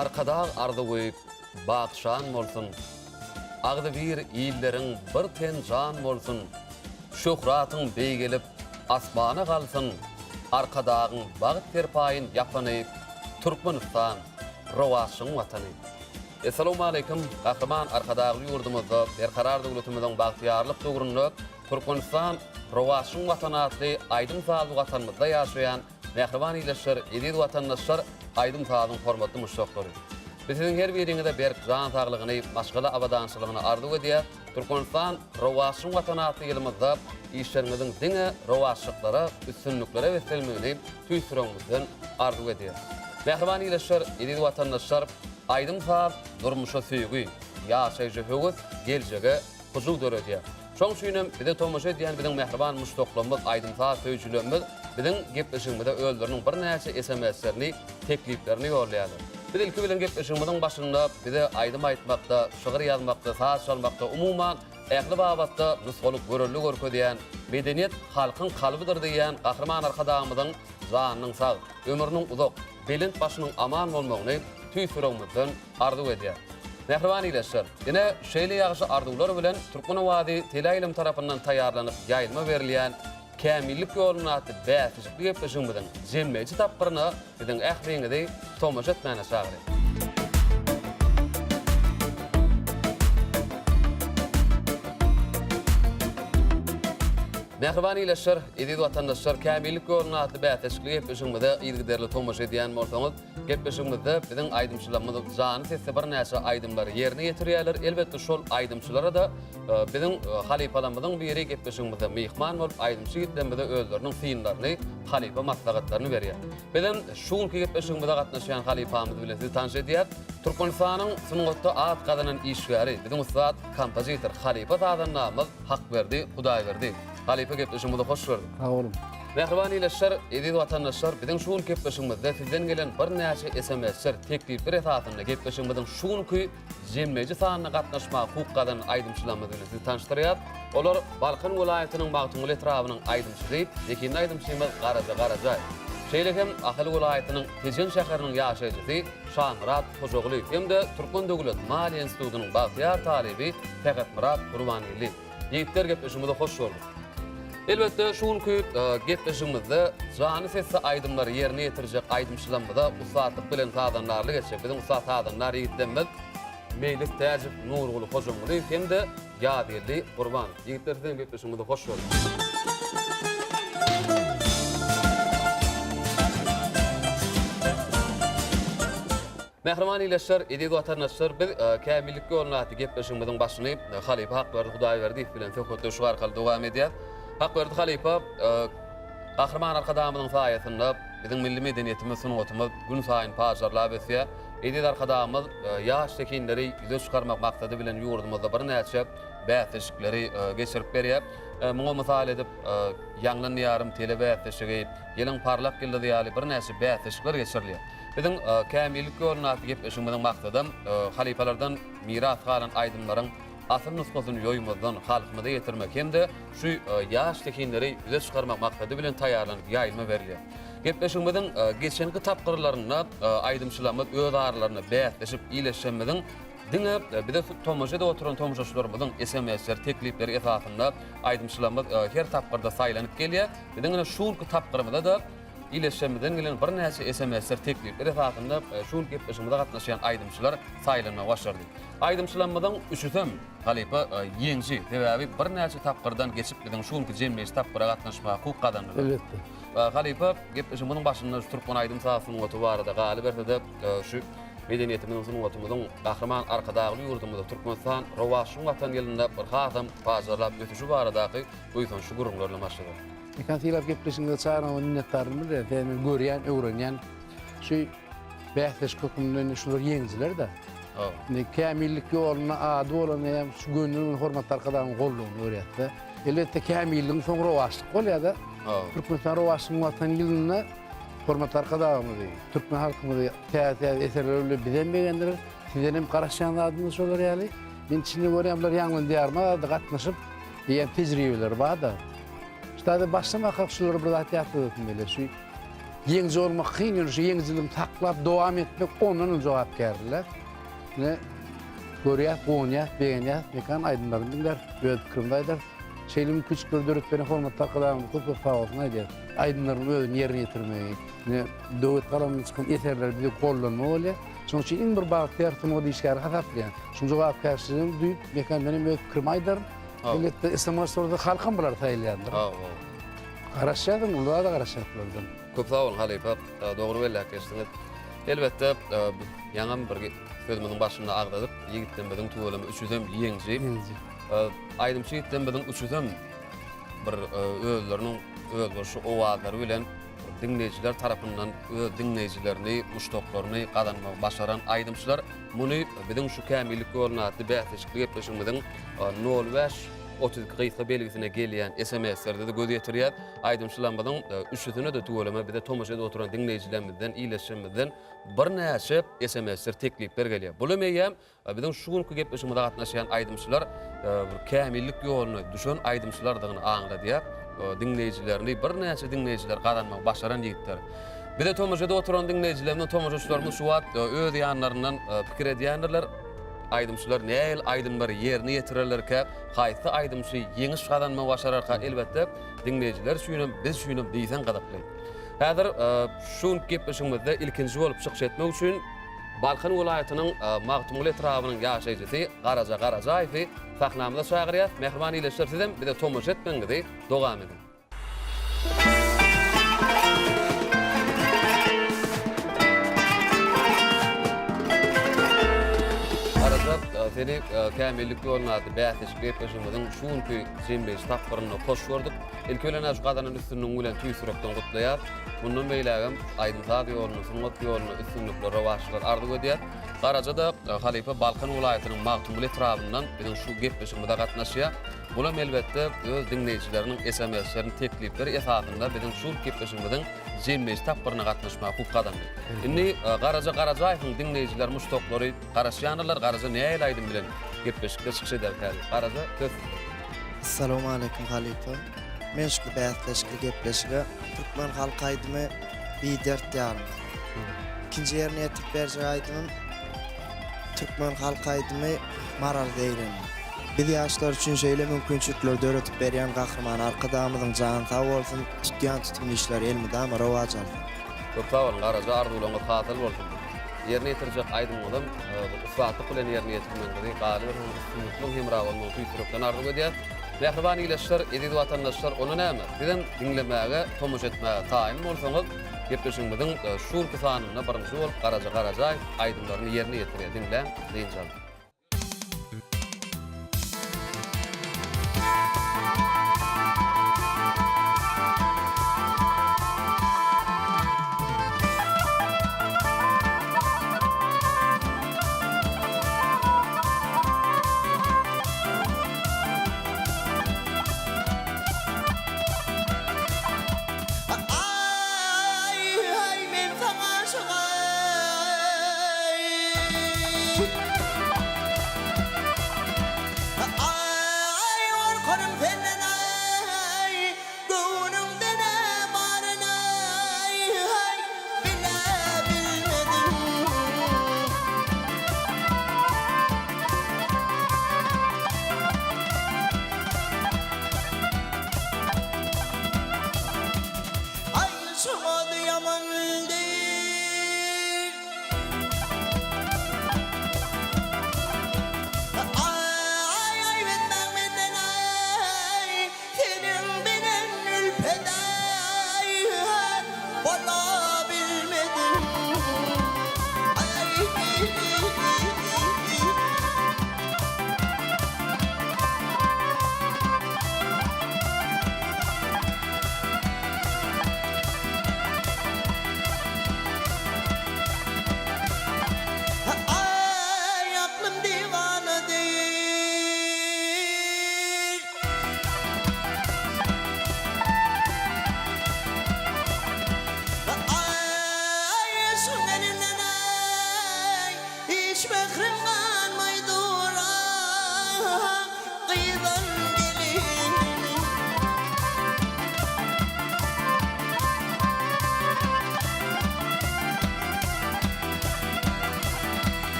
Arkadag arzuwy bak şan bolsun, Agzybir illeriň bir ten jan bolsun, Şöhratyň beýgelip asmana galsyn, Arkadagyň bagt serpaýyn ýapany, Türkmenistan, rowaçlygyň Watany. Essalawmaleýkim, Gahryman Arkadagly ýurdumyzda Berkarar döwletimiziň bagtyýarlyk döwründe Türkmenistan, rowaçlygyň Watany atly aýdym-sazly Watanymyzda ýaşaýan Mähriban ildeşler, eziz watandaşlar, aýdym-sazyň hormatly muşdaklary! Biz siziň her biriňize berk jan saglygyny, maşgala abadançylygyny arzuw edýäs. Türkmenistan, rowaçlygyň Watany atly ýylymyzda işleriňiziň diňe rowaçlyklara, üstünliklere beslenmegini tüýs ýüregimizden arzuw edýäs. Mähriban ildeşler, eziz watandaşlar, aýdym-saz durmuşa söýgi, ýaşaýşa höwes, geljege hyjuw döredýär. Şoň üçinem bize tomaşa edýän biziň mähriban muşdaklarymyz, aýdym-saz söýüjilerimiz biziň gepleşigimize özleriniň birnäçe SMS-lerini, tekliplerini ýollaýarlar. Biz ilki bilen gepleşigimiziň başynda bize aýdym aýtmakda, şygyr ýazmakda, saz çalmakda, umuman, ähli babatda nusgalyk görelde görkezýän, Medeniýet halkyň kalbydyr diýýän Gahryman Arkadagymyzyň janynyň sag, ömrüniň uzak, belent başynyň aman bolmagyny tüýs ýüregimizden arzuw edýäs. Mähriban ildeşler, ine, şeýle ýagşy arzuwlar bilen Türkmen owazy teleýaýlym tarapyndan taýýarlanyp ýaýlyma berilýän Kämillik ýolunda atly bäsleşikli gepleşigimiziň jemleýji tapgyryna siziň ähliňizi tomaşa etmäne çagyrýas. Mähriban ildeşler, eziz watandaşlar, Kämillik ýolunda atly bäsleşikli gepleşigimize yzygiderli tomaşa edýän bolsaňyz, Gepleşigimizde biziň aýdymçylarymyz janly sesde birnäçe aýdymlary ýerine ýetirýärler. Elbetde şol aýdymçylara-da biziň halypalarymyzyň biri gepleşigimizde myhman bolup, aýdymçy ýigitlerimize özleriniň synlaryny, halypa maslahatlaryny berýär. Bizem şu günki gepleşigimize gatnaşýan halypamyz bilen sizi tanyş edýäris. Türkmenistanyň sungatda at gazanan işgäri, biziň ussat kompozitor, halypa sazandamyz Hakberdi Hudaýberdi. Halypa gepleşigimize hoş gördük. Sag boluň. Mähriban ildeşler, eziz watandaşlar, biziň şu günki gepleşigimizde sizden gelen birnäçe SMS-ler, teklipler esasynda gepleşigimiziň şu günki jemleýji sanyna gatnaşmaga hukuk gazanan aýdymçylarymyz bilen sizi tanyşdyrýarys. Olar Balkan welaýatynyň Magtymguly etrabynyň aýdymçysy, zehinli aýdymçymyz Garaja Garajaýew. Şeýle hem Ahal welaýatynyň Tejen şäheriniň ýaşaýjysy Şamyrat Hojagulyýew hem-de Türkmen döwlet maliýe institutynyň bagtyýar talyby Sähetmyrat Gurbangeldiýew. Ýigitler gepleşigimize hoş gördük. Elbetde şu günki gepleşigimizde janly sesli aýdymlary ýerine ýetirjek aýdymçylarymyza ussatlyk bilen sazandarlyk etjek biziň ussat sazandar ýigitlerimiz Meýlis Täjow, Nurguly Hojamgulyýew hem-de Ýazgeldi Gurbanow. Ýigitler sizem gepleşigimize hoş gördük. Mähriban ildeşler, eziz watandaşlar, biz Kämillik ýolunda atly gepleşigimiziň başyny halypa Hakberdi Hudaýberdiýew bilen söhbetdeşlik arkaly dowam edýäris. Hakberdi halypa, Gahryman Arkadagymyzyň saýasynda biziň milli medeniýetimiz, sungatymyz günsaýyn pajarlap ösýär. Eziz Arkadagymyz ýaş zehinleri ýüze çykarmak maksady bilen ýurdumyzda birnäçe bäsleşikleri geçirip berýär. Muňa mysal edip, Ýaňlan Diýarym telebäsleşigi, Ýylyň parlak ýyldyzy ýaly birnäçe bäsleşikler geçirilýär. Biziň Kämillik ýolundaky gepleşigimiziň maksadam halypalardan miras galan aýdymlaryň asyl nusgasyny ýoýmazdan halkymyza ýetirmek hem-de şu ýaş zehinleri ýüze çykarmak maksady bilen taýýarlanyp ýaýlyma berilýär. Gepleşigimiziň geçenki tapgyrlarynda aýdymçylarymyz öz aralarynda bäsleşip ileşenimiziň diňe bize tomaşa edip oturan tomaşaçylarymyzyň SMS-leri, teklipleri esasynda aýdymçylarymyz her tapgyrda saýlanyp gelýär. Biziň ine şu günki tapgyrymyzda-da Ildeşlerimizden gelen birnäçe SMS-ler, teklipler esasynda şu günki gepleşigimize gatnaşýan aýdymçylar saýlanmagy başardy. Aýdymçylarymyzyň üçüsem halypa ýeňiji, sebäbi birnäçe tapgyrdan geçip biziň şu günki jemleýji tapgyra gatnaşmaga hukuk gazandylar. Elbetde. Halypa, gepleşigimiziň başynda şu türkmen aýdym-saz sungaty barada galyberse-de, şu medeniýetimiziň, sungatymyzyň Gahryman Arkadagly ýurdumyzda Türkmenistan rowaçlygyň Watany ýylynda bir hasam pajarlap ösüşi baradaky buýsançly gürrüňler bilen başladyk. Mekan sylap gepleşigiňize çagyranyňyza minnetdarlygymy bildirýän. Sebäbi men görýän, öwrenýän. Şu bäsleşik hökmünde indi şular ýeňijiler-de. Indi kämillik ýolunda ady bolan eýýäm şu gönden-göni hormatly Arkadagymyň goldawyny görýäs-de. Elbetde kämilligiň soňy rowaçlyk bolýar-da. Türkmenistan rowaçlygyň Watany ýylynda hormatly Arkadagymyzy, türkmen halkymyzy täze-täze eserler bilen bizem begendirer. Sizden hem garaşýan zadymyz şolar ýaly. Men içinde görýän bular Ýaňlan Diýarymyza-da gatnaşyp, eýýäm tejribeleri bar-da. Ştaýda başlamakak şulara bir zat ýatladasym gelýär. Şu. Ýeňiji bolmak kyn, ýöne şu ýeňijiligi saklap dowam etmek ondan hem jogapkärliler. Ine, görýäs, guwanýas, begenýäs. Mekan aýdymlaryny diňlär, öz pikirimizi aýdarys. Şeýle mümkinçilikleri döredip beren hormatly Arkadagymyza köp köp sag bolsun aýdýarys. Aýdymlaryň özüni ýerine ýetirmegi, ine, döwlet galamyndan çykan eserler bize gollanma bolýar. Şonuň üçin iň bir bagtyýar sungat işgäri hasaplaýan. Şuň jogapkärçiligini duýup, Mekan menem öz pikirimi aýdaryn. Elbetde, SMS bolsa halkam bular saýylýandyr. Garaşýarsyň, uly zada garaşýas bulardan. Köp sag boluň halypa, dogry belläp geçdiňiz. Elbetde, ýaňam bir sözümiziň başynda agzadyk, ýigitlerimiziň tüweleme üçüsem ýeňiji. Ýeňiji. Aýdymçy ýigitlerimiziň üçüsem bir özleriniň özboluşly owazlary bilen diňleýjiler tarapyndan öz diňleýjilerini, muşdaklaryny gazanmagy başaran aýdymçylar. Muny biziň şu Kämillik ýoluna atly bäsleşikli gepleşigimiziň nol bäş 32 gysga belgisine gelýän SMS-lerde-de göz ýetirýäs. Aýdymçylarymyzyň üçüsine-de tüweleme bize tomaşa edip oturan diňleýjilerimizden, ildeşlerimizden birnäçe SMS-ler, teklipler gelýär. Bulam eýýäm biziň şu günki gepleşigimize gatnaşýan aýdymçylar bir kämillik ýoluna düşen aýdymçylardygyny aňladýar. Diňleýjilerini, birnäçe diňleýjileri gazanmagy başaran ýigitler. Bize tomaşa edip oturan diňleýjilerimiz, tomaşaçylarymyz şu wagt öz ýanlaryndan pikir edýändirler. Aýdymçylar nähili aýdymlary ýerine ýetirerlerkä, haýsy aýdymçy ýeňiş gazanmagy başararka, elbetde, diňleýjiler üçinem, biz üçinem diýseň gyzykly. Häzir şu günki gepleşigimizde ilkinji bolup çykyş etmek üçin Balkan welaýatynyň Magtymguly etrabynyň ýaşaýjysy Garaja Garajaýewi sahnamyza çagyrýas. Mähriban ildeşler, sizem bize tomaşa etmegiňizi dowam ediň. Garaja, seni Kämillik ýoluna atly bäsleşik gepleşigimiziň şu günki jemleýji tapgyrynda hoş gördük. Ilki bilen şu gazanan üstünligiň bilen tüýs ýürekden gutlaýas. Mundan beýlägem aýdym-saz ýolunda, sungat ýolunda üstünlikler, rowaçlyklar arzuw edýäs. Garaja-da halypa Balkan welaýatynyň Magtymguly etrabyndan biziň şu gepleşigimize gatnaşýar. Bulam elbetde öz diňleýjileriniň SMS-lerini, teklipleri esasynda biziň şu gepleşigimiziň jemleýji tapgyryna gatnaşmaga hukuk gazandy. Indi Garaja Garajaýewiň diňleýjileri, muşdaklary garaşýandyrlar, Garaja nähili aýdym bilen gepleşikde çykyş ederkä diýip. Garaja, söz sizde. Assalamualeýkum halypa. Men şu bäsleşikli gepleşige türkmen halk aýdymy Bidert ýarym. Ikinji ýerine ýetirip berjek aýdymym türkmen halk aýdymy Maral Zeýrenli. Biz ýaşlar üçin şeýle mümkinçilikleri döredip berýän Gahryman Arkadagymyzyň jany sag bolsun, tutýan tutumly işleri elmydama rowaç alsyn. Köp sag boluň Garaja arzuwlaryňyz hasyl bolsun. Ýerine ýetirjek aýdymyňyzam bir ussatlyk bilen ýerine ýetirmegiňizi, galyberse-de üstünlikliň hemra bolmagyny tüýs ýürekden arzuw edýäs. Mähriban ildeşler, eziz watandaşlar, onda näme, sizem diňlemäge, tomaşa etmäge taýyn bolsaňyz, gepleşigimiziň şu günki sanynda birinji bolup Garaja Garajaýew aýdymlaryny ýerine ýetirýär. Diňläň, dynç alyň. Aý, men saňa aşyk-aý. Aý, gorkaryn.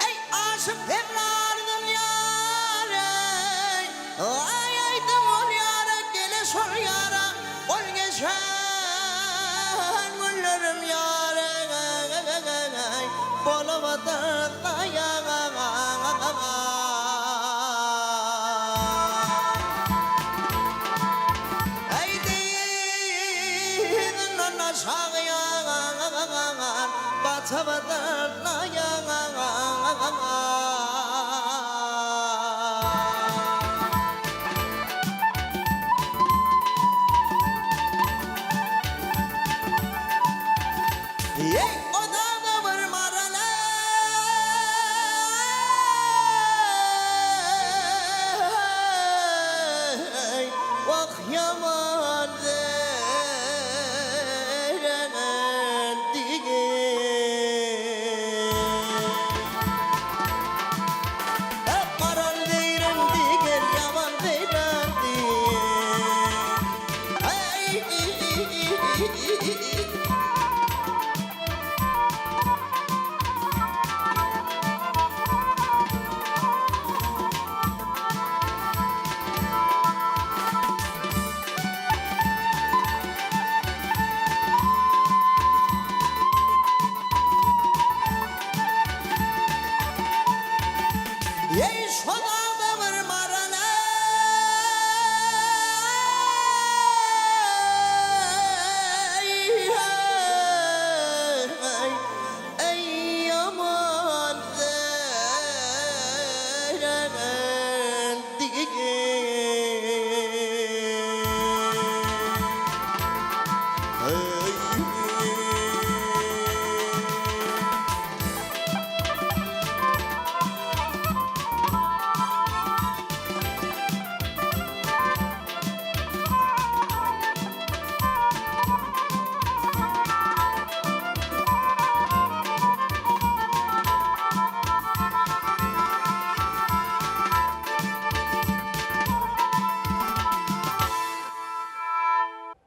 Eý aşyk Hemralynyň ýary, Aý aýdyň ol ýara, gele şol ýara, Ol geçen günlerim ýary, Bolamadyr daýaga. Eý dyzyndan aşagy ýagan, Bata-bata Eý, o-da-da bir maral eý, Wah, ýaman Eý, şo dagda bir maral eý, eý, eý, ýaman zeýrendi.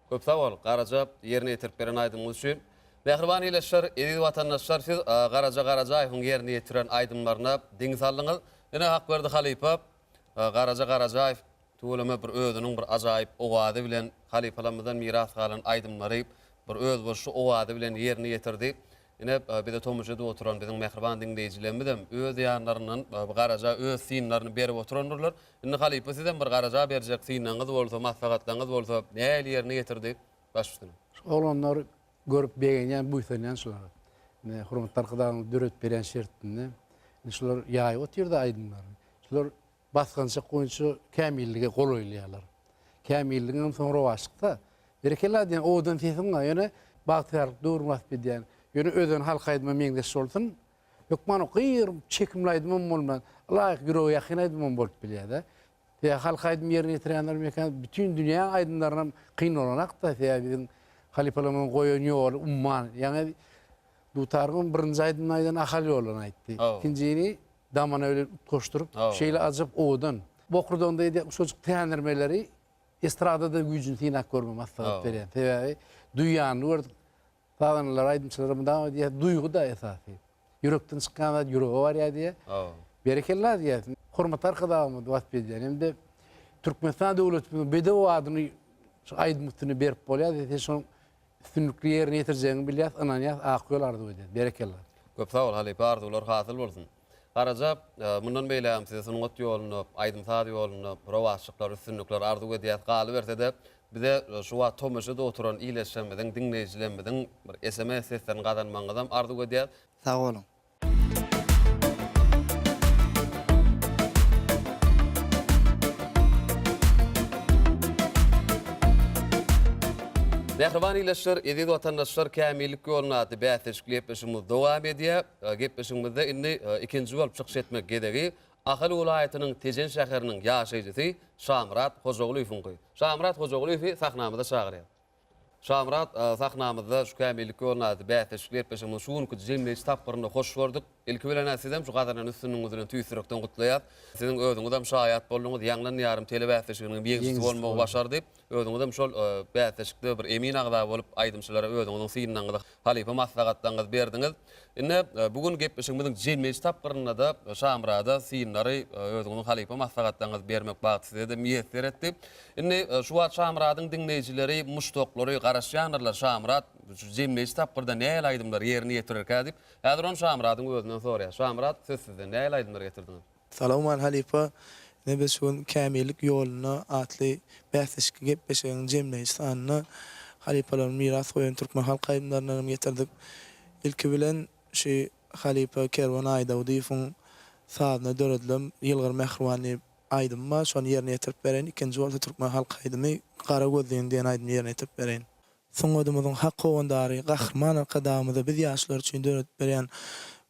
Köp sag bol, Garaja, ýerine ýetirip beren aýdymyňyz üçin. Mähriban ildeşler, eziz watandaşlar, siz Garaja Garajaýewiň ýerine ýetiren aýdymlaryna diň saldyňyz. Ine, Hakberdi halypa, Garaja Garajaýew tüweleme bir özüniň bir ajaýyp owazy bilen halypalarymyzdan miras galan aýdymlary bir özboluşly owazy bilen ýerine ýetirdi. Ine, bize tomaşa edip oturan biziň mähriban diňleýjilerimizem öz ýanlaryndan bu Garaja öz synlaryny berip oturandyrlar. Indi halypa sizem bir Garaja berjek synlaryňyz bolsa, maslahatlaryňyz bolsa, nähili ýerine ýetirdi? Baş üstüne. Şu oglanlary görüp begenýän, buýsanýan şulara. Ine, Hormatly Arkadagymyz döredip berýän şertinde indi şular ýaýyp otyr-da aýdymlaryny. Şular basgançak boýunça kämillige golaýlaýarlar. Kämilligiňem soň rowaçlykda. Berekella diýýän, owadan sesiň bar, ýöne bagtyýarlyk döwrüni wasp edýän. Ýöne özen halk aýdyma meňzeş bolsun, hökman o gyr çekimli aýdymam bolman, ylaýyk ýürege ýakyn aýdymam bolup bilýär-de. Sebäbi halk aýdym ýerine ýetirýänler mekan bütin dünýäň aýdymlarynam kyn bolanakda, sebäbi biziň halypalarymyzyň goýan ýoly umman. Ýaňy dutaryň birinji aýdymyny aýdan Ahal ýoluny aýtdy. Ikinjini Damana bilen utgaşdyryp, şeýle ajap owadan. Bokurdagynda edýän uşajyk tändirmeleri estradada güýjüni synap görme maslahat berýän. Sebäbi duýýanyny gördük. Sazandalar, aýdymçylar mydama diýýär, duýgy-da esasy. Ýürekden çykýan zat ýürege barýar diýýär. Berekella diýýär. Hormatly Arkadagymyz wasp edýän hem-de Türkmenistan döwletimiziň bedew adyny şu aýdym üstüne berip bolýar. Sen şonuň Üstünlikli ýerine ýetirjegiňi bilýäs, ynanýas, ak ýol arzuw edýäs. Berekella. Köp sag bol halypa arzuwlar hasyl bolsun. Garaja mundan beýlägem size sungat ýolunda, aýdym-saz ýolunda rowaçlyklar, üstünlikler arzuw edýäs. Galyberse-de, Bize şu wagt tomaşada oturan ildeşlerimiziň, diňleýjilerimiziň bir sms seslerini gazanmagyňyzam arzuw edýäs. Sag boluň. Mähriban ildeşler, eziz watandaşlar, Kämillik ýolunda atly bäsleşikli gepleşigimiz dowam edýär. Gepleşigimizde indi ikinji bolup çykyş etmek gezegi Ahal welaýatynyň Tejen şäheriniň ýaşaýjysy Şamyrat Hojagulyýewiňki. Şamyrat Hojagulyýewi sahnamyza çagyrýas. Şamyrat, sahnamyzda şu Kämillik ýolunda atly bäsleşikli gepleşigimiziň şu günki jemleýji tapgyrynda hoş gördük. Ilki bilen-ä sizem şu gazanan üstünligiňiz bilen tüýs ýürekden gutlaýas. Siziň özüňizem şaýat bolduňyz, Ýaňlan ýarym telebäsleşiginiň ýeňijisi bolmagy başardy. Özüňizem şol bäsleşikde bir emin agza bolup, aýdymçylara özüňiziň synlaryňyzy, halypa maslahatlaryňyzy berdiňiz. Indi bu gün gepleşigimiziň jemleýji tapgyrynda-da Şamyrada synlary, özüňiziň halypa maslahatlaryňyzy bermek bagty size-de miýesser etdi. Indi şu wagt Şamyradyň diňleýjileri, muşdaklary garaşýandyrlar, Şamyrat şu jemleýji tapgyrda nähili aýdymlary ýerine ýetirerkä diýip. Häzir ony Şamyradyň özünden soraýas. Şamyrat, söz sizde, nähili aýdymlar getirdiňiz? Salowman halypa, ine biz şu gün Kämillik ýolunda atly bäsleşikli gepleşigiň jemleýji sanynda halypalaryň miras goýan türkmen halk aýdymlaryndan hem getirdik. Ilki bilen şu halypa Kerwen Aýdogdyýewiň sazyna döredilen Ýylgyr mähriban diýip aýdym bar, şony ýerine ýetirip bereýin. Ikinji bolsa türkmen halk aýdymy Gara gözliň diýen aýdymy ýerine ýetirip bereýin. Sungatymyzyň hak howandary Gahryman Arkadagymyza biz ýaşlar üçin döredip berýän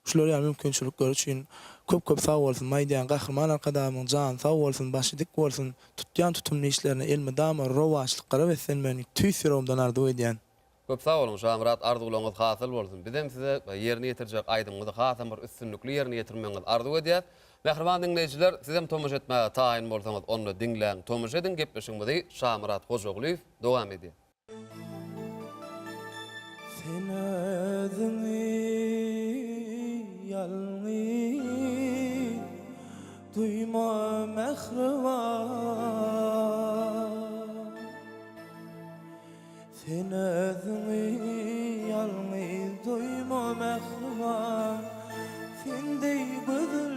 şular ýaly mümkinçilikleri üçin köp köp sag bolsun aýdýan Gahryman Arkadagymyň jany sag bolsun başy dik bolsun tutýan tutumly işlerine elmydama rowaçlyklara beslenmegini tüýs ýüregimden arzuw edýän. Köp sag boluň Şamyrat arzuwlaryňyz hasyl bolsun. Bizem size ýerine ýetirjek aýdymyňyzy hasam bir üstünlikli ýerine ýetirmegiňizi arzuw edýäs. Mähriban diňleýjiler sizem tomaşa etmäge taýyn bolsaňyz onda diňläň tomaşa ediň gepleşigimizi Şamyrat Hojagulyýew dowam edýär. Sen özüňi ýalňyz duýma mähriban. Sen özüňi ýalňyz duýma mähriban Sen deý gözel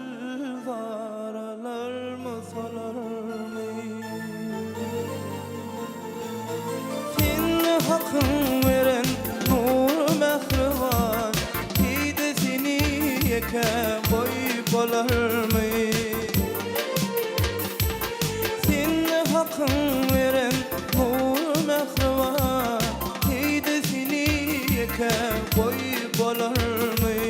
zaralarmy solarmy Sen Hakyň beren nury mähriban Heý-de seni ýeke goýup bolarmy Sen Hakyň beren nury mähriban, Heý-de seni ýeke goýup bolarmy?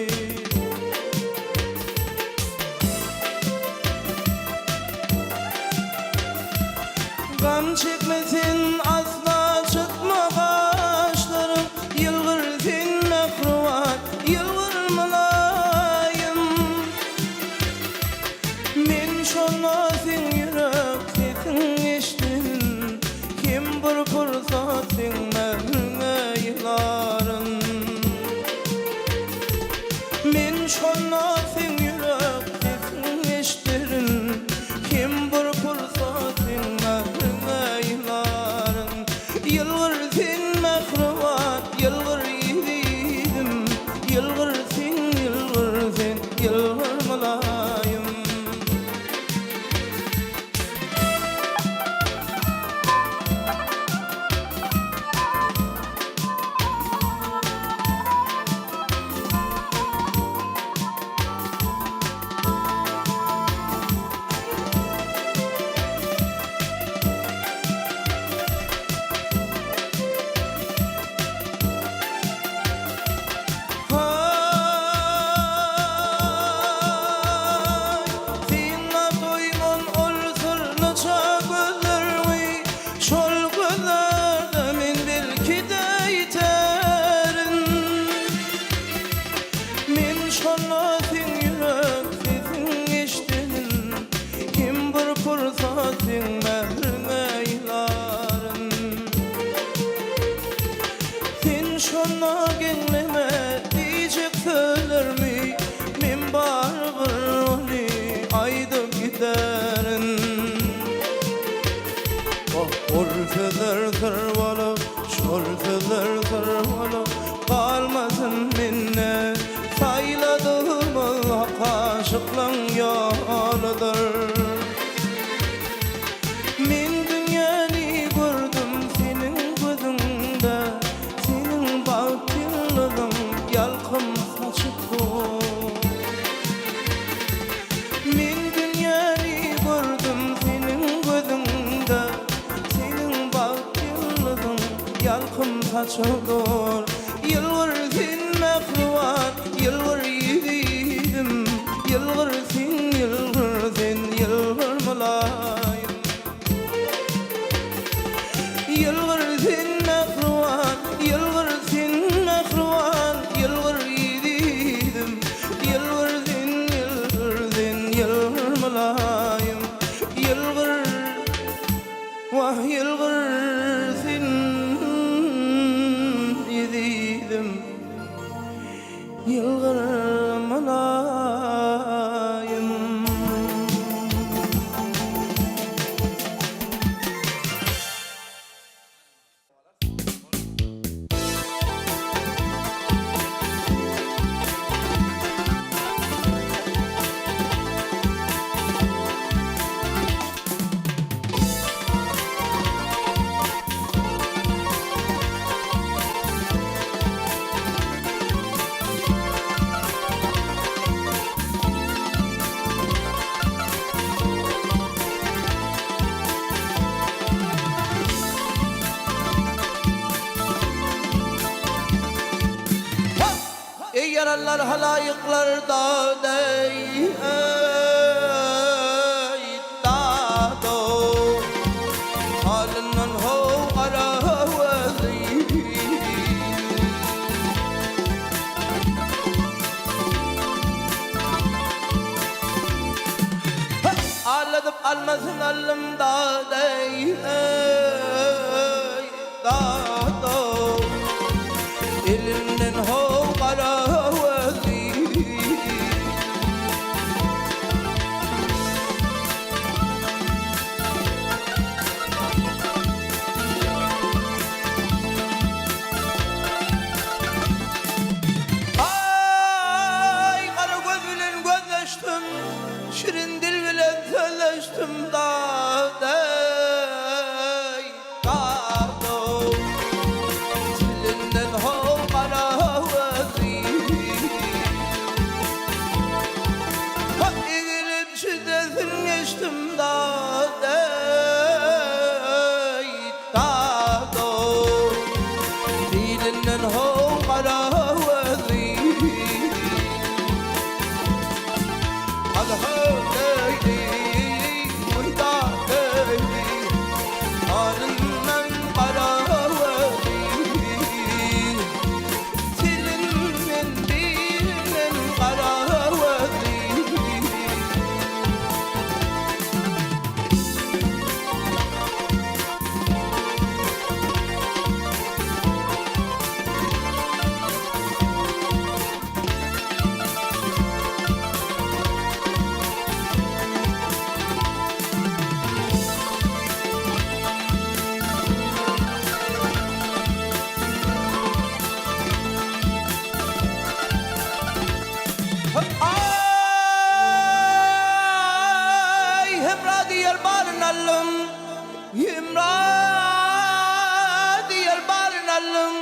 Gam çekme sen asla çytma gaşlaryň, Ýylgyr sen mähriban, ýylgyr mylaýym. Men şonda seň ýürek sesiň eşderin, Hem bir pursat seň mähriňe ýylaryn. Men şonda seň ýürek sesiň eşderin, Hem bir pursat seň mähriňe ýylaryn. Ýylgyr sen mähriban, ýylgyr ezizim, Ýylgyr sen, ýylgyr sen, ýylgyr mylaýym. Haý, synlap doýman ol syrnyça gözlerňi, Şol gözlerde men belki-de ýiterin. Men şonda seň ýürek sesiň eşdenin, Hem bir pursat seň mähriňe ýylaryn. Sen şonda geňleme diýjek sözlerimi Men barybir ony aýdyp giderin. Ol sözler syr bolup, şol sözler syr bolup Galmasyn mende saýladygymyz hak aşyklaň ýoludyr. Men dünýäni gördüm. Açar dur. Ýylgyr sen mähriban, ýylgyr ýigidym, Ýylgyr sen, ýylgyr sen, ýylgyr mylaýym. Ýylgyr sen mähriban, ýylgyr sen mähriban, Ýylgyr ýigidym, ýylgyr sen, ýylgyr sen, ýylgyr mylaýym. Ýylgyr. Wah ýylgyr sen ezizim Ýylgyr mylaýym. Eý ýaranlar halaýyklar dad-eý eý dad-ow Halyndan how gara özi Aldadyp almasyn aldym dad-eý eý dad-ow Elinden how gara özi. Aý, gara göz bilen gözleşdim, Şirin dil bilen sözleşdim dad-eý, dad-ow. Dilinden how gara gözi. Ha, egilip çizesin geçdim dad-eý, dad-ow. Dilinden how gara gözi. Aý, hemra diýer baryn aldym, Hemra diýer baryn aldym,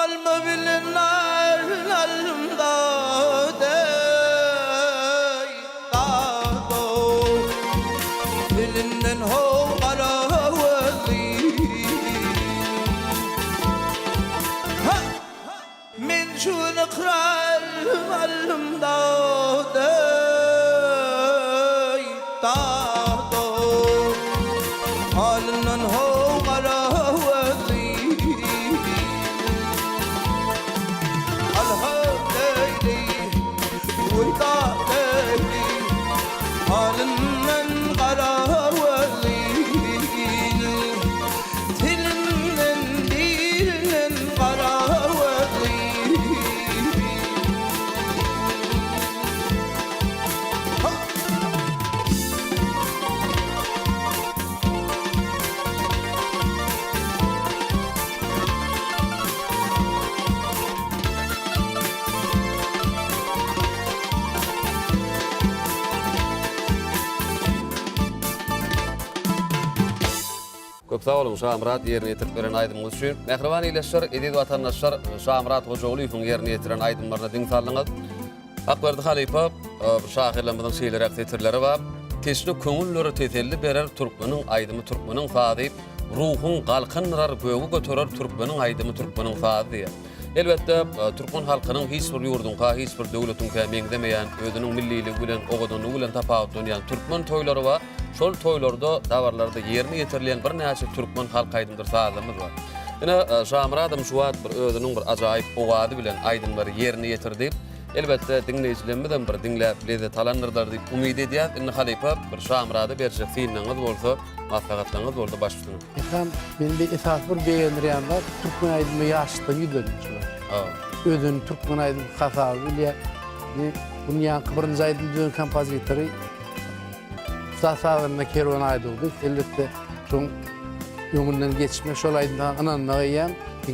Alma bilen naryn aldym da-deý, da-dow. Elinden how gara gözli. Ha! Men şu gün ykrar aldym da-deý, da-dow. Halyndan how gara gözli. Al-ha leý-leý, oý-da-leý-leý, Halyndan gara gözli. Tilinden, dilinden gara gözli. Köp sag boluň Şamyrat ýerine ýetirip beren aýdymyňyz üçin. Mähriban ildeşler, eziz watandaşlar, Şamyrat Hojagulyýewiň ýerine ýetiren aýdymlaryna diň saldyňyz. Hakberdi halypa, şahyrlarymyzyň şeýleräk setirleri bar. Teşne köňüllere teselli berer türkmeniň aýdymy, türkmeniň sazy. Ruhuň galkyndyrar, göge göterer türkmeniň aýdymy, türkmeniň sazy diýýär. Elbetde, türkmen halkynyň hiç bir ýurduňka, hiç bir döwletiňkä meňzemeýän, özüniň milliligi bilen, owadanlygy bilen tapawutlanýan türkmen toýlary bar. Şol toýlarda, dabaralarda ýerine ýetirilýän birnäçe türkmen halk aýdymdyr sazlarymyz bar. Ine, Şamyradam şu wagt bir özüniň bir ajaýyp owazy bilen aýdymlary ýerine ýetirdi. Elbetde, diňleýjilerimizem bir diňläp lezzet alandyrlar diýip umyt edýäs. Indi halypa, bir Şamyrada berjek synlaryňyz bolsa, maslahatlaryňyz bolsa baş üstüne. Ekran, meni bir esasy bir begendirýän zat, türkmen aýdymy ýaşlykdan ýüzlenýär şular. Özüni türkmen aýdym hasaby bilýär. Bunun ýaňky birinji aýdym düzen kompozitory ussat sazanda Kerwen Aýdogdyýew. Elbetde, şoň öňünden geçmek, şol aýdyma ynanmak eýýäm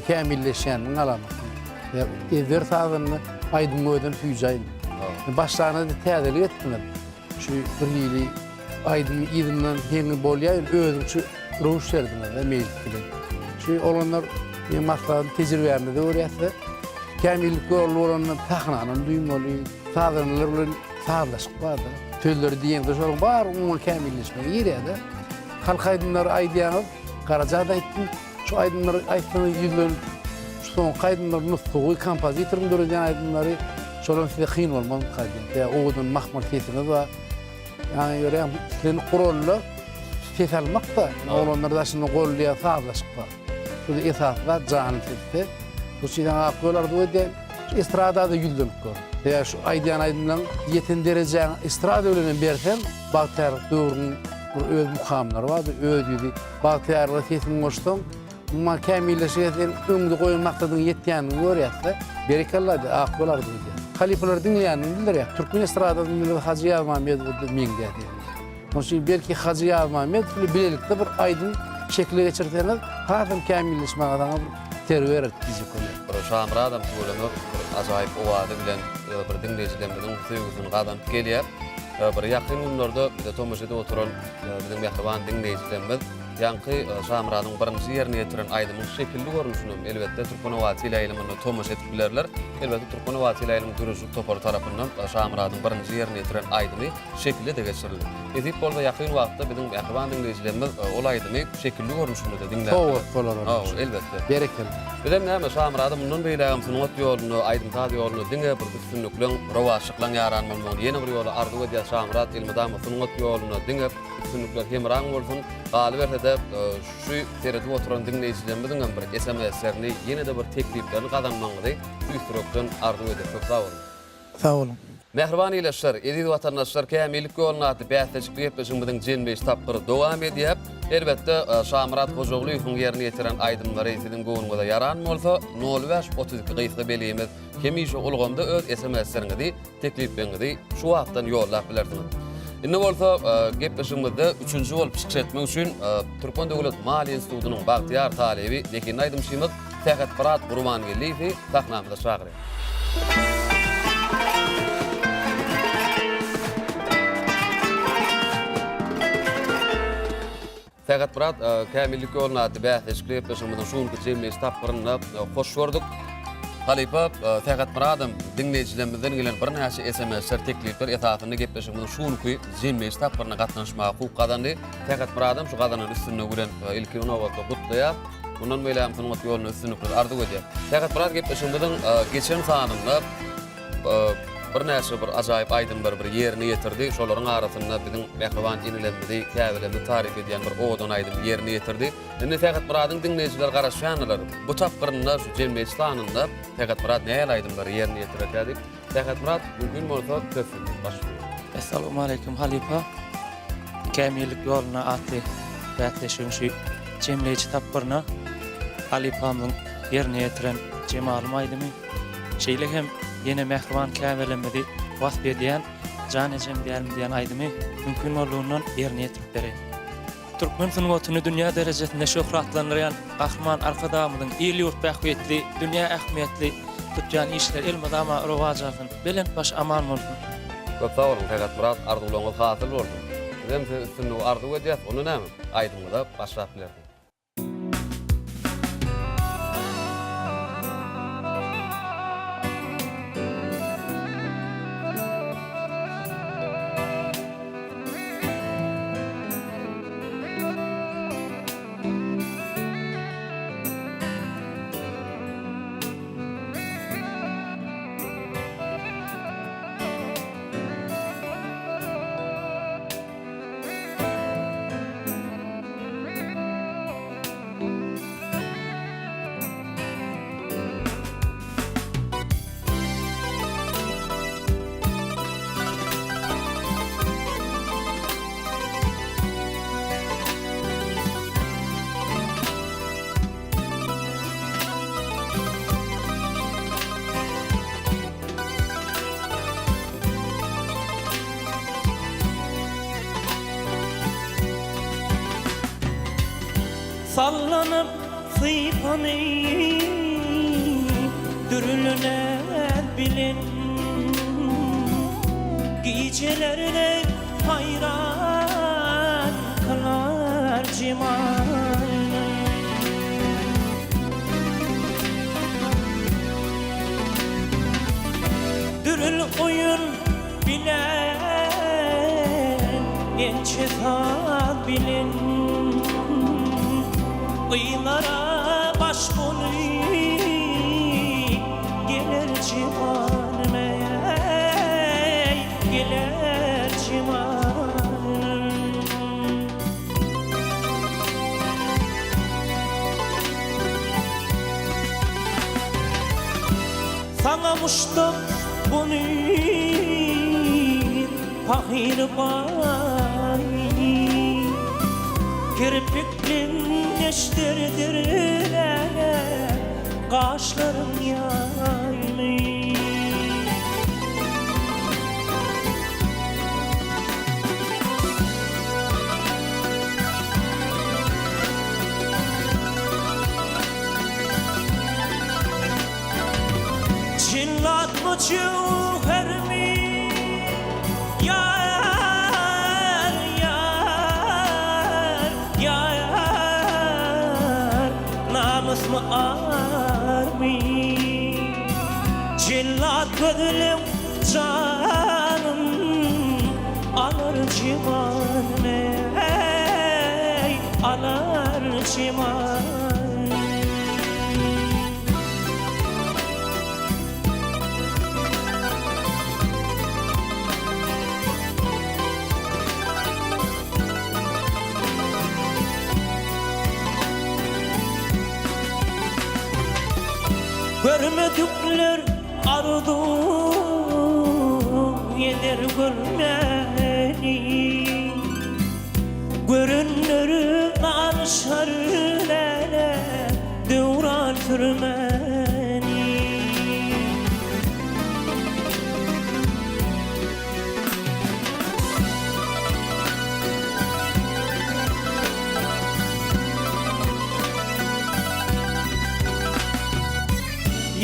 kämilleşýänligiň alamaty. Ezber sazanda aýdymyň özem süýji aýdym. Başlanda täzelik etdiňiz. Şu bir hili aýdym yzyndan heňi bolýar, ýöne özüňçe röwüş berdiňiz-de meýlis bilen. Şu oglanlar meň maslahatym tejribämizde görýäs-de, kämillik ýoly bolanda sahnanam duýmaly, sazandalar bilen sazlaşyk bar-da. Sözleri diýeňde şolaryň bary umuman kämilleşmege girýär-de. Halk aýdymlary aýdýaňyz, Garaja-da aýtdym, şu aýdymlary aýtsaňyz ýüzlenip, şu soňky aýdymlar nusgawy kompozitoryň döredýän aýdymlary, Şolam size kyn bolmazmyka diýýän. Sebäbi owadan mahmal sesiňiz bar. Ýaňy görýän islendik guralda ses almak-da, oglanlar daşynda goldaýar, sazlaşyk bar. Bu esasy zat janly sesde. Bu üçin saňa ak ýol arzuw edýän. Şu estrada-da ýüzlenip gör. Sebäbi şu aýdýan aýdymlaň ýeten derejäňi estrada bilen hem berseň, bagtyýarlyk döwrüniň bir öz mukamlary bardyr, öz ýüzi. Bagtyýarlyga sesiňi goşsaň, Umuman kämilleşige sen öňde goýan maksadyňa ýetýänini görýäs-de. Berekella diýýär, ak ýol arzuw edýär. Halypalary diňleýänini bildirýär. Türkmen estradasynda bilen Hajy Ýazmämmedow bilen meňzeýär diýýär. Şonuň üçin belki Hajy Ýazmämmedow bilen bilelikde bir aýdym şekile geçirseňiz, hasam kämilleşmäge saňa bir itergi berer diýjek bolýar. Bir Şamyradam tüweleme bir ajaýyp owazy bilen bir diňleýjilerimiziň söýgüsini gazanyp gelýär. Bir ýakyn günlerde bize tomaşa edip oturan biziň mähriban diňleýjilerimiz Ýaňky Şamyradyň birinji ýerine ýetiren aýdymyň şekilli görnüşinem, elbetde, Türkmenoba teleýaýlymynda tomaşa edip bilerler. Elbetde, Türkmenoba teleýaýlymyň döredijilik topary tarapyndan Şamyradyň birinji ýerine ýetiren aýdymy şekilde-de geçirildi. Nesip bolsa, ýakyn wagtda biziň mähriban diňleýjilerimiz ol aýdymy şekilli görnüşinde-de diňläp biler. Sowgat bolar onuň Hawa, elbetde. Berekella. Bizem näme, Şamyrada mundan beýlägem sungat ýolunda, aýdym-saz ýolunda diňe bir üstünlikleň, rowaçlyklaň ýaran bolmagyny ýene bir ýola arzuw edýäs. Şamyrat elmydama sungat ýolunda diňe Üstünlikler hemraň bolsun. Galyberse-de, şu seredip oturan diňleýjilerimiziň hem bir SMS-lerini, ýene-de bir tekliplerini gazanmagyňyzy tüýs ýürekden arzuw edýäs. Köp sag boluň. Sag boluň. Mähriban ildeşler, eziz watandaşlar, Kämillik ýolunda atly bäsleşikli gepleşigimiziň jemleýji tapgyry dowam edýär. Elbetde, Şamyrat Hojagulyýewiň ýerine ýetiren aýdymlary siziň göwnüňize ýaran bolsa, nol bäş 32 gysga belgimiz hemişe ulgamda öz SMS-leriňizi Teklipleriňizi şu wagtdan ýollap bilersiňiz. Indi bolsa gepleşigimizde üçünji bolup çykyş etmek üçin Türkmen döwlet maliýe institutynyň bagtyýar talyby, zehinli aýdymçymyz Sähetmyrat Gurbangeldiýewi sahnamyza çagyrýarys. Sähetmyrat Kämillik ýoluna atly bäsleşikli gepleşigimiziň şu günki jemleýji tapgyrynda hoş gördük. Halypa Sähetmyradam diňleýjilerimizden gelen birnäçe SMS-ler, teklipler esasynda gepleşigimiziň şu günki jemleýji tapgyryna gatnaşmaga hukuk gazandy. Sähetmyradam şu gazanan üstünligi bilen ilki nobatda gutlaýar. Mundan beýlägem sungat ýolunda üstünlikler arzuw edýär. Sähetmyrat gepleşigimiziň geçen sanynda Birnäçe bir ajaýyp aýdymlary bir ýerine ýetirdi. Şolaryň arasynda biziň mähriban enelerimizi, käbelerimizi taryp edýän bir owadan aýdymy ýerine ýetirdi. Indi Sähetmyradyň diňleýjileri garaşýandylar. Bu tapgyrynda, şu jemleýji sanynda Sähetmyrat nähili aýdymlary ýerine ýetirerkä diýip. Sähetmyrat, mümkin bolsa, söz sizde, başlaýaly. Essalawmaleýkim halypa. Kämillik ýoluna atly bäsleşigiň şu jemleýji tapgyryna halypamyzyň ýerine ýetiren Jemalym aýdymy, Şeýle hem ýene mähriban käbelerimizi wasp edýän Jan ejem dälmi diýen aýdymy mümkin boldugyndan ýerine ýetirip bereýin. Türkmen sungatyny dünýä derejesinde şöhratlandyrýan Gahryman Arkadagymyzyň il-ýurt bähbitli, dünýä ähmiýetli tutýan işleri elmydama rowaç alsyn, belent başy aman bolsun! Köp sag boluň Sähetmyrat arzuwlaryňyz hasyl bolsun. Bizem size üstünligi arzuw edýäs onda näme aýdymyňyza başlap bilersiňiz. Sallanyp sypany Dürlüler bilen Gijelerde haýran kylar jemalyny. Dürül oýun bilen, ençe saz bilen, Gyzlara baş bolup geler jemalym eý, geler jemalym. Saňa muşdak bolup pahyr baý Kirpikliň neşterdir läle gaşlaryň ýaýly. Jillatmy jöwhermi Ýar, ýar, ýar Namysmy army Jellat gözleň janym Alar jemalym eý, alar jemalym. Görmedikler arzuw eder görmeli. Görenleri alşar läle döwran sürmeli.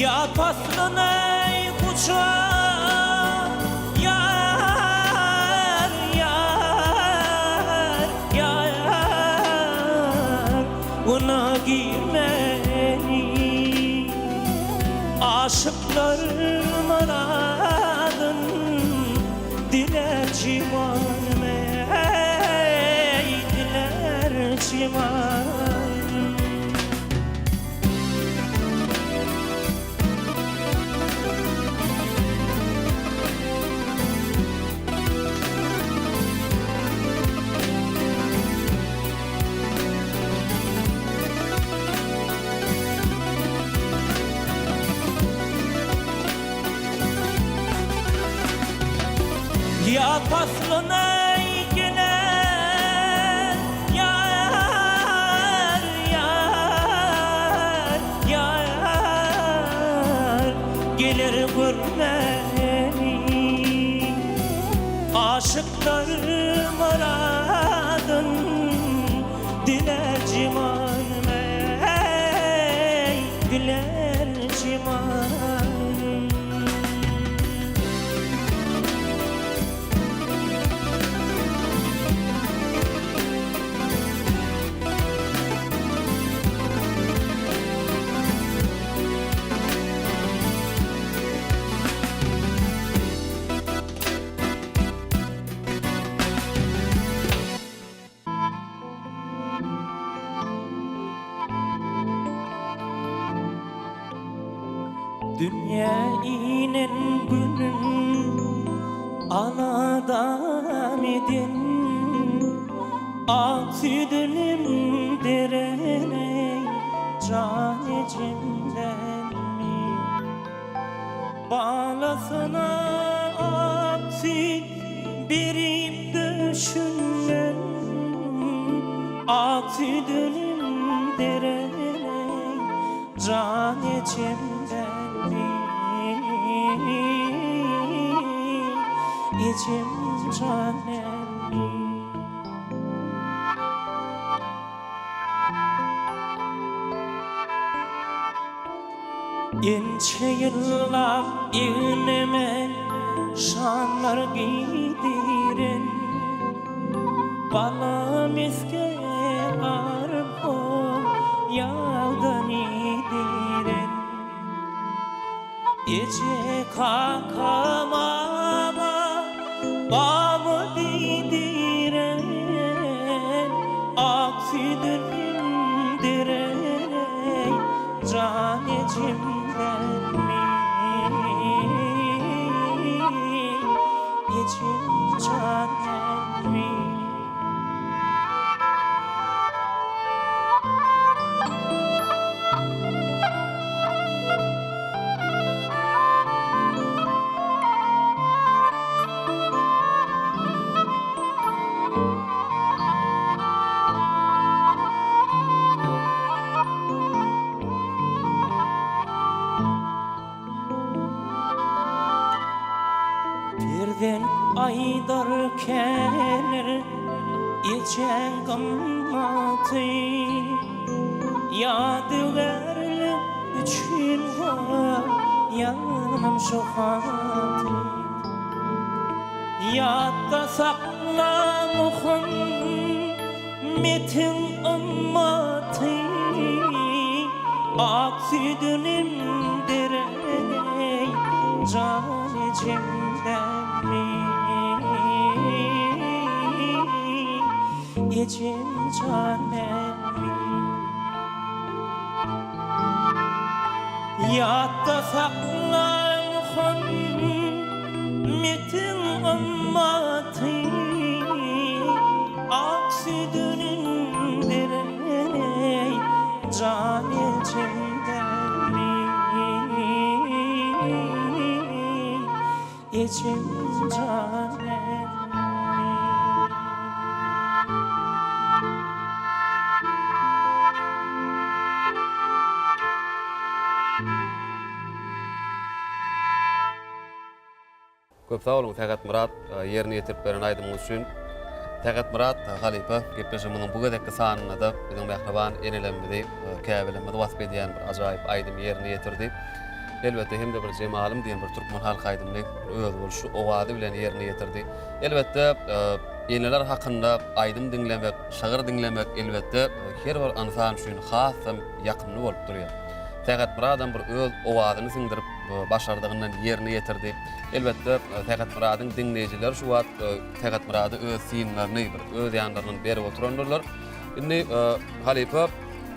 Ýa paslyny guçar, ýar, ýar, ýar, Guna girmeli. Aşyklar myradyn dilär jiwanym, eý, dilär jiwanym. Ýa paslyna gelen ýar, ýar, ýar Geler görmeli Aşyklar myradyn Dilär jimanym eý, dilär jimanym. Dünýä inen günüm aladam eden Ak süýdünim dereneý jan ejemdenmi? Balasyna ak süýt berip döşünden Ak süýdünim dereneý jan ejemdenmi? Ejem jan emmi. Ençe ýyllap egnime şanlar geýdiren, Bala mesge garyp ol ýagdan idiren. Eje kaka mama baba diýdiren, Ak süýdün emdiren eý jan ejemden men. Ejem jan men. Perzent aýdar käler ejeň gymmaty. Ýadygärlik üçin goýanam şu haty. Ýatda sakla Muhammetiň ymmaty, Ak süýdün emdiren eý, jan ejemden Ejem jan mähri. Ýatda sakla Muhammetiň ymmaty, Ak süýdün indiren eý, jan ejem däli. Ejem jan mähri. Köp sag boluň Sähetmyrat ýerine ýetirip beren aýdymyňyz üçin. Sähetmyrat halypa gepleşigimiziň bu gezekki sanynda-da biziň mähriban enelerimizi, käbelerimizi wasp edýän bir ajaýyp aýdymy ýerine ýetirdi. Elbetde hem-de bir Jemalym diýen bir türkmen halk aýdymyny özboluşly owazy bilen ýerine ýetirdi. Elbetde eneler hakynda aýdym diňlemek, şygyr diňlemek elbetde her bir ynsan üçin hasam ýakymly bolup durýar. Sähetmyradam bir öz owazyny siňdirip başardygyndan ýerine ýetirdi. Elbetde Sähetmyradyň diňleýjileri şu wagt Sähetmyrada öz synlaryny bir öz ýanlaryndan berip oturandyrlar. Indi halypa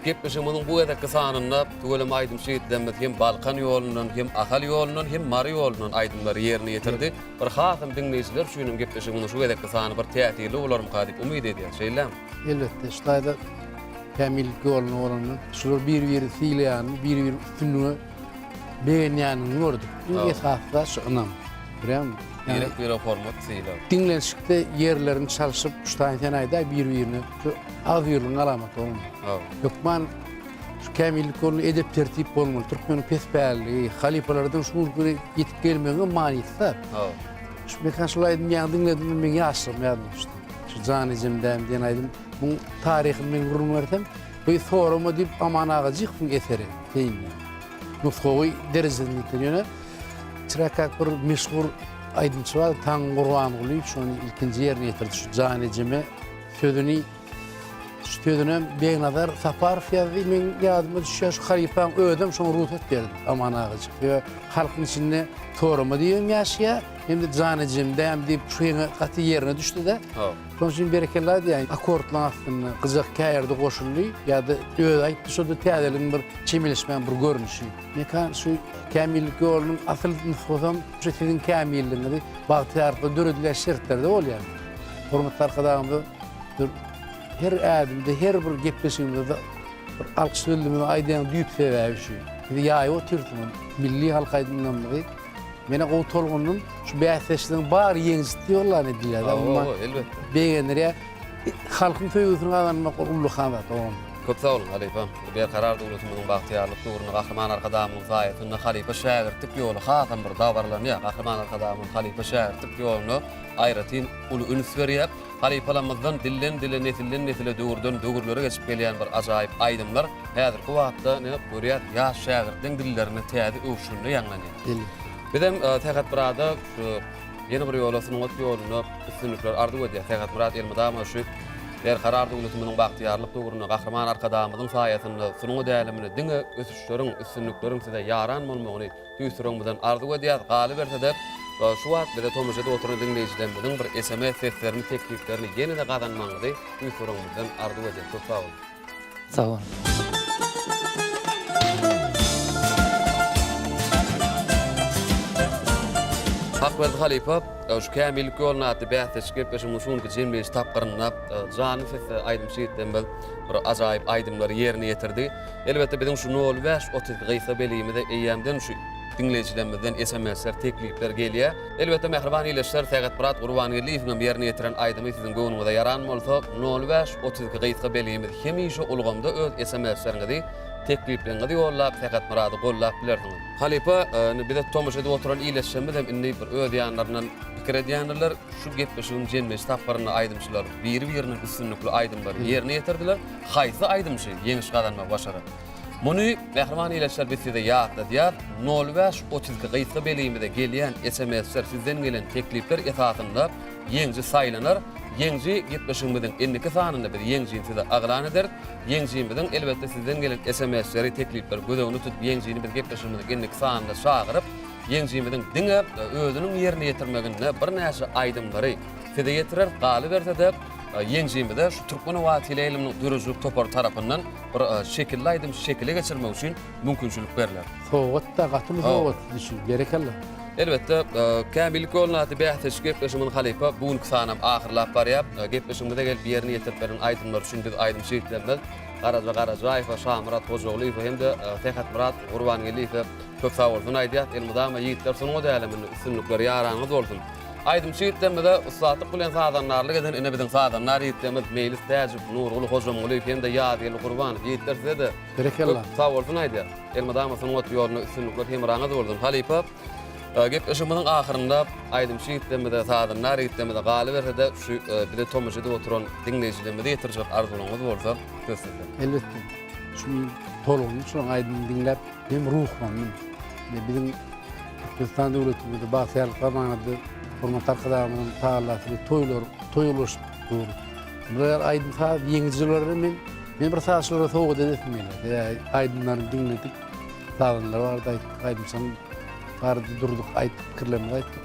gepleşigimiziň bu gezekki sanynda tüweleme aýdymçy ýigitlerimiz hem Balkan ýolundan, hem Ahal ýolundan, hem Mary ýolundan aýdymlary ýerine ýetirdi. Bir hasam diňleýjiler üçin hem gepleşigimiziň şu gezekki sany bir täsirli bolarmyka diýip umyt edýäris. Şeýlemi? Elbetde, şu taýda kämillik ýoluna bolanda şular bir-birini sylaýanyny, bir-biriniň üstünligine begenýänini gördük. Iň esasy zat şu ynam. Görýäňmi? Birek-birege hormat, sylag. Diňlenişikde ýerlerini çalşyp, şu taýyn sen aýdaý bir-birine şu agzybirligiň alamaty bolmaly. Hökman şu kämillik ýolunda edep-tertip bolmaly. Türkmeniň pespälligi, halypalardan şu günki ýetip gelmegiň manysy bar. Şu Mekan şol aýdym ýaňy diňledim, meň ýaşlygym ýadyma düşdi. Şu Jan ejem däm diýen aýdym. Muň taryhyny men gürrüň bersem, bu sorama diýip Aman Agajykowyň eseri seýinde. Nusgawy derejesinde ýeten. Ýöne Çyrakak bir meşhur aýdymçy bar, Taň Gurbangulyýew şony ilkinji ýerine ýetirdi. Şu Jan ejeme sözüni şu sözünem Begnazar Saparow ýazdy. Meň ýadyma düşýär, şu halypaň özem şoňa rugsat berdi Aman agajyk. Sebäbi halkyň içinde sorama diýibem ýaşaýar, hem-de Jan ejem däm diýip şu heňe gaty ýerine düşdi-de. Şonuň üçin berekella diýýän, akkordlaryň astynda gyjak käýerde goşuldy ýa-da özi aýtdy, şo-da täzeligiň bir çemeleşmäň bir görnüşi. Mekan şu kämillik ýolunyň asyl nusgasam şu siziň kämilligiňizi bagtyýarlykda döredilýän şertlerde bolýar. Hormatly Arkadagymyza bir her ädimde, her bir gepleşigimizde bir alkyş sözlerimizi aýdýan düýp sebäbi şu. Sizi ýaýyp otyrsyňyz, milli halk aýdymlarymyzy. Menä gowy tolgundym. Şu bäsdeşligiň bary ýeňijisi diýip edilýär. Hawa, elbetde. Begendirýär. Halkyň söýgüsini gazanmak ol ullakan zat, oglan. Köp sag boluň, halypa. Berkarar döwletimiziň bagtyýarlyk döwründe Gahryman Arkadagymyzyň saýasynda halypa-şägirtlik ýoly hasam bir dabaralanýar. Gahryman Arkadagymyz halypa-şägirtlik ýoluna aýratyn uly üns berýär. Halypalarymyzdan dilden-dile, nesilden-nesile, döwürden döwürlere geçip gelýän bir ajaýyp aýdymlar häzirki wagtda ine görýäs, ýaş şägirtleň dillerinde täze öwüşginde ýaňlanýar. Bizem Sähetmyrada şu ýene bir ýola sungat ýolunda üstünlikler arzuw edýäs. Sähetmyrat elmydama şu Berkarar döwletimiziň bagtyýarlyk döwründe Gahryman Arkadagymyzyň saýasynda sungat äleminde diňe ösüşleriň, üstünlikleriň size ýaran bolmagyny tüýs ýüregimizden arzuw edýäs. Galyberse-de, şu wagt bize tomaşa edip oturan diňleýjilerimiziň bir sms seslerini, tekliplerini ýene-de gazanmagyňyzy tüýs ýüregimizden arzuw edýäs. Köp sag boluň. Sag boluň. Hakberdi halypa, şu Kämillik ýoluna atly bäsleşik gepleşigimiziň şu günki jemleýji tapgyrynda janly sesde aýdymçy ýigitlerimiz bir ajaýyp aýdymlary ýerine ýetirdi. Elbetde biziň şu nol bäş 32 gysga belgimize eýýämden şu diňleýjilerimizden SMS-ler, teklipler gelýär. Elbetde mähriban ildeşler Sähetmyrat Gurbangeldiýewiň hem ýerine ýetiren aýdymy siziň göwnüňize ýaran bolsa, nol bäş 32 gysga belgimiz hemişe ulgamda öz SMS-leriňizi, teklipleriňizi ýollap Sähetmyrady gollap bilersiňiz. Halypa, indi bize tomaşa edip oturan ildeşlerimiz hem indi bir öz ýanlaryndan pikir edýändirler. Şu gepleşigiň jemleýji tapgyrynda aýdymçylar biri-birinden üstünlikli aýdymlary ýerine ýetirdiler. Haýsy aýdymçy ýeňiş gazanmagy başarar? Muny, mähriban ildeşler, biz size ýatladýar, nol bäş 32 gysga belgimize gelýän SMS-ler, sizden gelen teklipler esasynda ýeňji saýlanar. Ýeňji gepleşigimiziň indiki sanynda biz ýeňjini size yglan ederis. Ýeňjimiziň, elbetde, sizden gelen SMS-leri, teklipleri göz öňünde tutup, ýeňjini biz gepleşigimiziň indiki sanynda çagyryp, ýeňjimiziň diňe özüniň ýerine ýetirmeginde birnäçe aýdymlary size ýetireris. Galyberse-de, ýeňjimize şu Türkmen howa teleýaýlymynyň döredijilik topary tarapyndan bir şekilli aýdym şekile geçirmek üçin mümkinçilik berler. Sowgat-da, gaty uly sowgat siz üçin. Berekella. Elbetde, Kämillik ýoluna atly bäsleşik gepleşigimiziň halypa bu günki sanam ahyrlap barýar. Gepleşigimize gelip ýerine ýetirip beren aýdymlary üçin biz aýdymçy ýigitlerimiz Garaja Garajaýewe, Şamyrat Hojagulyýewe hem-de Sähetmyrat Gurbangeldiýewe köp sagbolsun aýdýas. Elmydama ýigitler sungat äleminde üstünlikler ýaranyňyz bolsun! Aýdymçy ýigitlerimize ussatlyk bilen sazandarlyk eden ine biziň sazandar ýigitlerimiz Meýlis Täjow, Nurguly Hojamgulyýew hem-de Ýazgeldi Gurbanow. Ýigitler size-de Berekella. köp sagbolsun aýdýas. Elmydama sungat ýolunda üstünlikler hemraňyz bolsun. Halypa, gepleşigimiziň ahyrynda aýdymçy ýigitlerimize, sazandar ýigitlerimize galyberse-de şu bize tomaşa edip oturan diňleýjilerimize ýetirjek arzuwlaryňyz bolsa söz sizde. Elbetde. Şu tolgunyp şolaryň aýdymyny diňläp men ruhlandym. Biziň Türkmenistan döwletimizde bagtyýarlyk zamanada hormatly Arkadagymyzyň tagallasy bilen toýlar, toý ulaşyp dur. Bular aýdym-saz ýeňijilere men men bir sazçylara sowgat edesim gelýär. Sebäbi aýdymlaryny diňledik, sazandalar barada aýtdyk, aýdymçynyň barada durduk, aýtdyk, pikirlerimizi aýtdyk.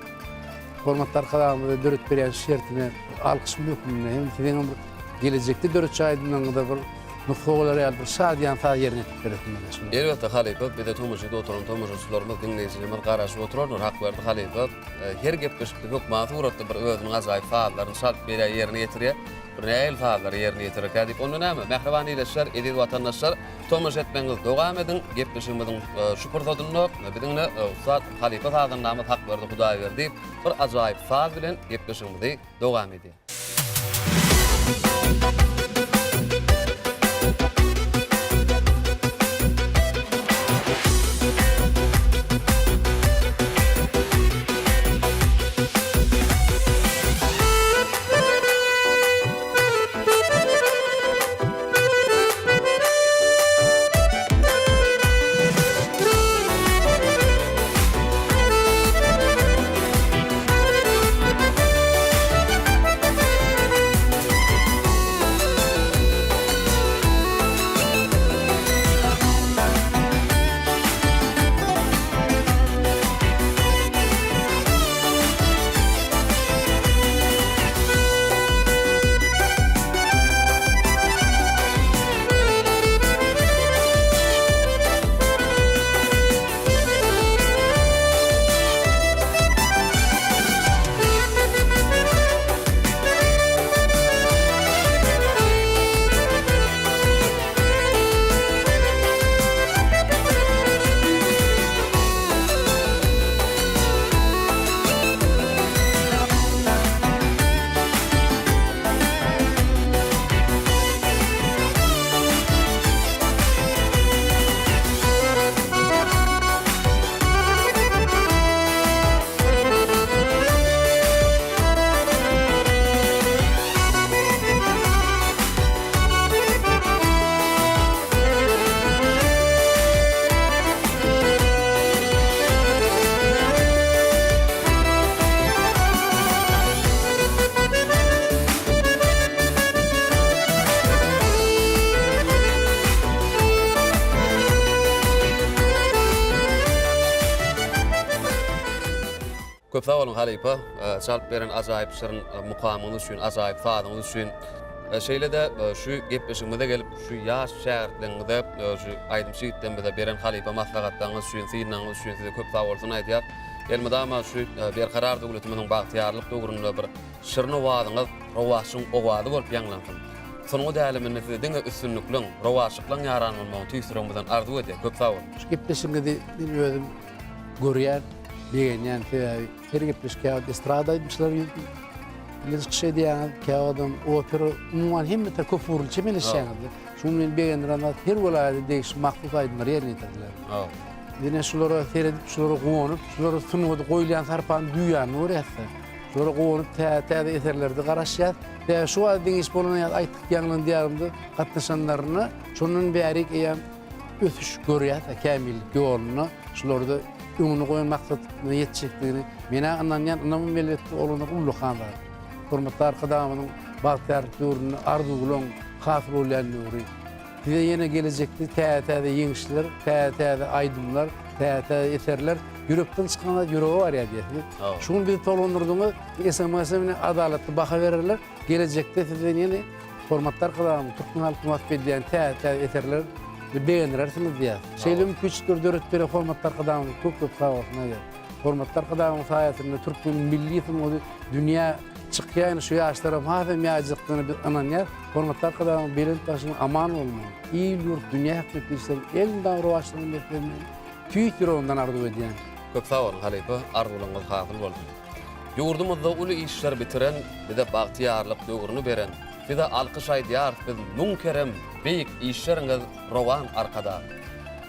Hormatly Arkadagymyza döredip berýän şertine alkyşym hökmünde hem siziň hem bir gelejekde döretjek aýdymlaryňyza bir Nusga bolar ýaly bir şadyýan saz ýerine ýetirip beresim gelýär şuny. Elbetde halypa bize tomaşa edip oturan tomaşaçylarymyz diňleýjilerimiz garaşyp oturarlar Hakberdi halypa her gepleşikde hökman suratda bir özüniň ajaýyp sazlaryny çalyp berýär ýerine ýetirýär bir nähili sazlary ýerine ýetirerkä diýip onda näme mähriban ildeşler eziz watandaşlar tomaşa etmegiňizi dowam ediň gepleşigimiziň şu pursadynda biziň ine ussat halypa sazandamyz Hakberdi Hudaýberdiýew bir ajaýyp saz bilen gepleşigimizi dowam edýär. Köp sag boluň halypa, çalyp beren ajaýyp şirin mukamyňyz üçin, ajaýyp sazyňyz üçin. Şeýle-de şu gepleşigimize gelip, şu ýaş şägirtleriňize, şu aýdymçy ýigitlerimize beren halypa maslahatlaryňyz üçin, sylagyňyz üçin size köp sag bolsun aýdýas. Elmydama şu Berkarar döwletimiziň bagtyýarlyk döwründe bir şirin owazyňyz rowaçlygyň owazy bolup ýaňlansyn. Sungat äleminde size diňe üstünlikliň, rowaçlyklaryň ýaran bolmagyny tüýs ýüregimizden arzuw edýäs. Köp sag boluň. Şu gepleşigiňizi men özüm görýän, begenýän sebäbi her gepleşik käwagt estrada aýdymçylary bilen çykyş edýäňiz, käwagtam opera, umuman hemme tarap köp ugurly çemeleşýäňiz. Şuny meni begendiren zat her welaýata degişli mahsus aýdymlary ýerine ýetirdiler. Ine şulara seredip, şulara guwanyp, şulara sungata goýulýan sarpany duýýanyny görýäs-de. Şulara guwanyp täze-täze eserlerde garaşýas. Sebäbi şu wagt deňiş bolan ýa aýtdyk ýaňlan diýarymyza gatnaşanlaryna şondan bärik eýýäm ösüş görýäs-de kämillik ýolunda şularda öňüne goýan maksadyna ýetjekdigini men-ä ynanýan, ynamym elbetde oglanlar ullakan zat. Hormatly Arkadagymyzyň bagtyýarlyk döwründe arzuwlaň hasyl bolýan döwri. Size ýene gelejekde täze-täze ýeňişler, täze-täze aýdymlar, täze-täze eserler, ýürekden çykan zat ýürege barýar diýesiňiz. Şu gün bizi tolgundyrdyňyz, SMS bilen adalatly baha bererler. Gelejekde sizden ýene hormatly Arkadagymyz türkmen halkyny wasp edýän täze-täze eserler begendirersiňiz diýýäs. Şeýle mümkinçilikleri döredip beren hormatly Arkadagymyza köp-köp sag bolsun aýdýas. Hormatly Arkadagymyň saýasynda türkmen milli sungaty dünýä çykýar, indi şu ýaşlaram has hem ýaýjakdygyna biz ynanýas. Hormatly Arkadagymyň belent başynyň aman bolmagyny, il-ýurt, dünýä ähmiýetli işleriň elmydama rowaçlygyny beslemegini tüýs ýüregimden arzuw edýän. Köp sag boluň halypa, arzuwlaryňyz hasyl bolsun. Ýurdumyzda uly işler bitiren, bize bagtyýarlyk döwrüni beren, size alkyş aýdýarys biz müň kerem beýik işleriňiz rowan Arkadag.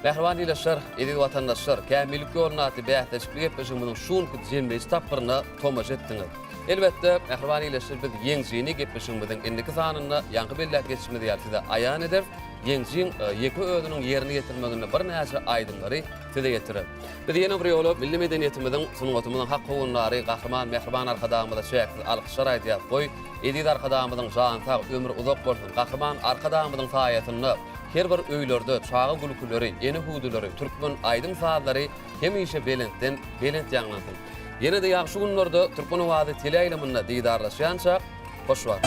Mähriban ildeşler, eziz watandaşlar, Kämillik ýolunda atly bäsleşikli gepleşigimiziň şu günki jemleýji tapgyryna tomaşa etdiňiz. Elbetde, mähriban ildeşler, biz ýeňjini gepleşigimiziň indiki sanynda ýaňky belläp geçişimiz ýaly size aýan ederis. Ýeňjiň ýeke özüniň ýerine ýetirmeginde birnäçe aýdymlary size ýetirer. Biz ýene bir ýola milli medeniýetimiziň, sungatymyzyň hak howandary Gahryman Mähriban Arkadagymyza çäksiz alkyşlar aýdýarys. Goý, eziz Arkadagymyzyň jany sag, ömri uzak bolsun! Gahryman Arkadagymyzyň saýasynda her bir öýlerde çaga gülküleri, ene hüwdüleri, türkmen aýdym-sazlary hemişe belentden belent ýaňlansyn! Ýene-de ýagşy günlerde Türkmen owazy teleýaýlymynda didarlaşýançak, hoş wagt!